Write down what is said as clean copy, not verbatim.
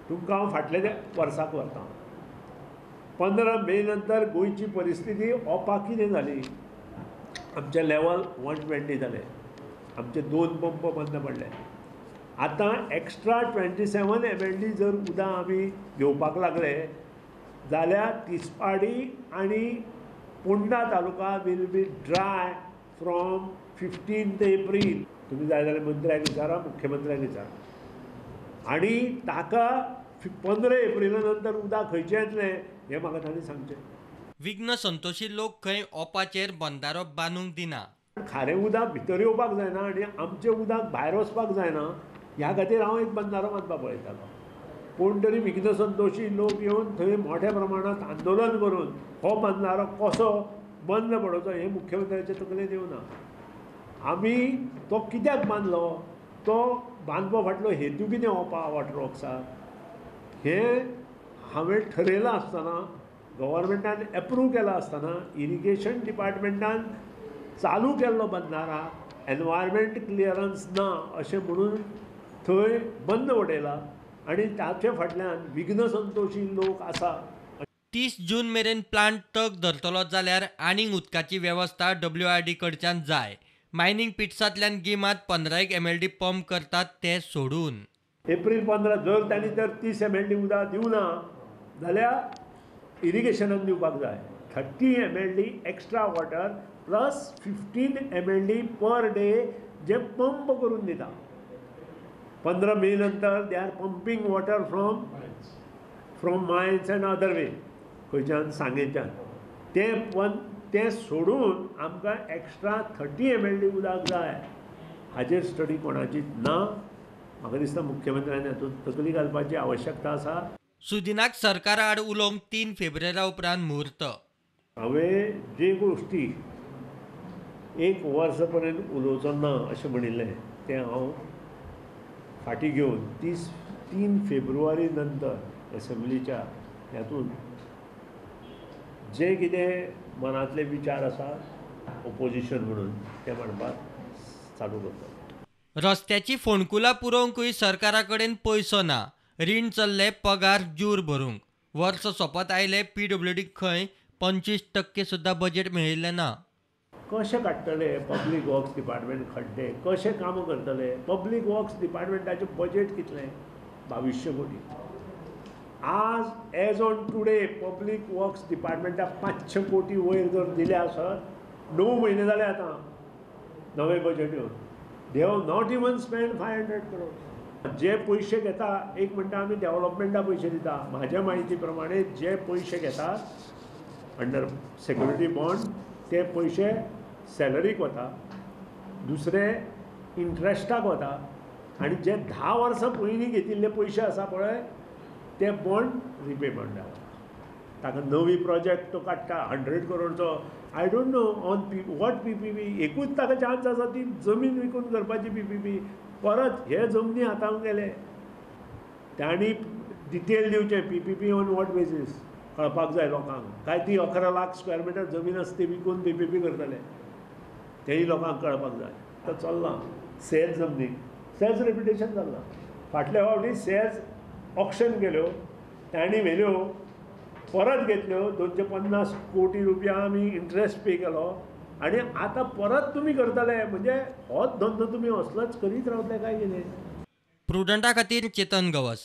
तुमकां हांव फाटले वर्साक व्हरता. 15 मे नंतर गोंयची परिस्थिती ओपा कितें जाली, आमचें लेवल 120 जालें, आमचे 2 पंप बंद पडले. आतां एक्स्ट्रा 27 MLD जर उदक आमी घेवपाक लागले जाल्यार तिसपाडी आनी Ponda taluka will be dry from 15 April. तुमी जाय जाल्यार मंत्र्याक विचारा, मुख्यमंत्र्याक विचारा. आनी ताका 15 एप्रिला नंतर उदक खंयचें येतलें हें म्हाका तांणी सांगचें. विघ्न संतोषी लोक खंय ओपाचेर बंदारो बांदूंक दिना. खारें उदक भितर येवपाक जायना आनी आमचें उदक भायर वचपाक जायना, ह्या खातीर हांव एक बंदारो बांदपाक पळयतालो. कोण तरी विघ्न संतोषी लोक येवन थंय मोठ्या प्रमाणांत आंदोलन करून हो बंदारो कसो बंद पडोवचो हें मुख्यमंत्र्याच्या तकलेंत येवना. आमी तो कित्याक बांदलो, तो बांदपा फाटलो हेतू कितें ओपा वॉटर वर्क्साक हें हांवें ठरयलां आसतना, गव्हर्मेंटान एप्रूव केलां आसतना, इरिगेशन डिपार्टमेंटान चालू केल्लो बंदारा एनवायरमेंट क्लियरन्स ना अशें म्हणून थंय बंद उडयला आनी ताचे फाटल्यान विघ्न संतोषी लोक आसा. 30 जून मेरेन प्लांट तग धरतलो जाल्यार आनीक उदकाची वेवस्था WRD कडच्यान जाय. मायनिंग पिट्सांतल्यान गिमांत 15 MLD pump करतात ते सोडून एप्रील 15 जर तांणी तर 30 MLD उदक दिवना जाल्यार इरिगेशनान दिवपाक जाय. 30 MLD extra water plus 15 MLD per day जे पंप करून दिता. 15 मे नंतर they are pumping water from mines and other way, खंयच्यान सांगेच्यान, तें सोडून आमकां एक्स्ट्रा 30 MLD उदक जाय. हाजेर स्टडी कोणाचीच ना. म्हाका दिसता मुख्यमंत्र्यान हातूंत तकली घालपाची आवश्यकता आसा. सुदिनाक सरकारा आड उलोवंक 3 फेब्रुवारा उपरांत मुहूर्त. हांवें जे गोश्टी एक वर्स पर्यंत उलोवचो ना अशें म्हणिल्लें तें हांव फाटीं घेवन 3 फेब्रुवारी नंतर एसेंब्लीच्या हातूंत जे कितें मनांतले विचार आसा ओपोजिशन म्हणून ते मांडपाक चालू करता. रस्त्याची फोंडकुलां पुरोवंकूय सरकारा कडेन पयसो ना. रीण चल्ले पगार जूर भरूंक. वर्स सोंपत आयले PWD खंय 25% सुद्दां बजेट मेळिल्लें ना. कशें काडटले पब्लीक वर्क्स डिपार्टमेंट खड्डे, कशें कामां करतले? पब्लीक वर्क्स डिपार्टमेंटाचें बजेट कितलें? 2200 कोटी. आज as on today public works डिपार्टमेंटाक 500 कोटी वयर जर दिले आसत, 9 म्हयने जाले आतां नवें बजेट येवन, they have not even spend 500 crore. जे पयशे घेता, एक म्हणटा आमी डेवलपमेंटा पयशे दिता, म्हाज्या म्हायती प्रमाणे जे पयशे घेता अंडर सेक्युरिटी बॉन्ड ते पयशे सॅलरीक वता, दुसरे इंट्रस्टाक वता, आनी जे 10 वर्सां पयलीं घेतिल्ले पयशे आसा पळय ते बॉन्ड रिपेमेंटाक वता. ताका नवी प्रोजेक्ट तो काडटा 100 करोडचो. I don't know on what PPP. एकूच ताका चान्स आसा ती जमीन विकून करपाची PPP. परत हे जमनी हाताळून गेले. तांणी डिटेल दिवचें PPP on what basis कळपाक जाय लोकांक. काय ती 11 लाख स्क्वेअर मिटर जमीन आसा ती विकून PPP करतले, तेय लोकांक कळपाक जाय. आतां चल्लां सेज जमनीक, सेज रेपिटेशन चल्लां. फाटल्या फावटी सेज ऑक्शन केल्यो, तांणी व्हेल्यो, परत घेतल्यो. 250 कोटी रुपया आमी इंट्रस्ट पे केलो आनी आतां परत तुमी करतले. म्हणजे होच धंदो तुमी असलोच करीत रावतले काय कितें? प्रुडंटा खातीर चेतन गवस.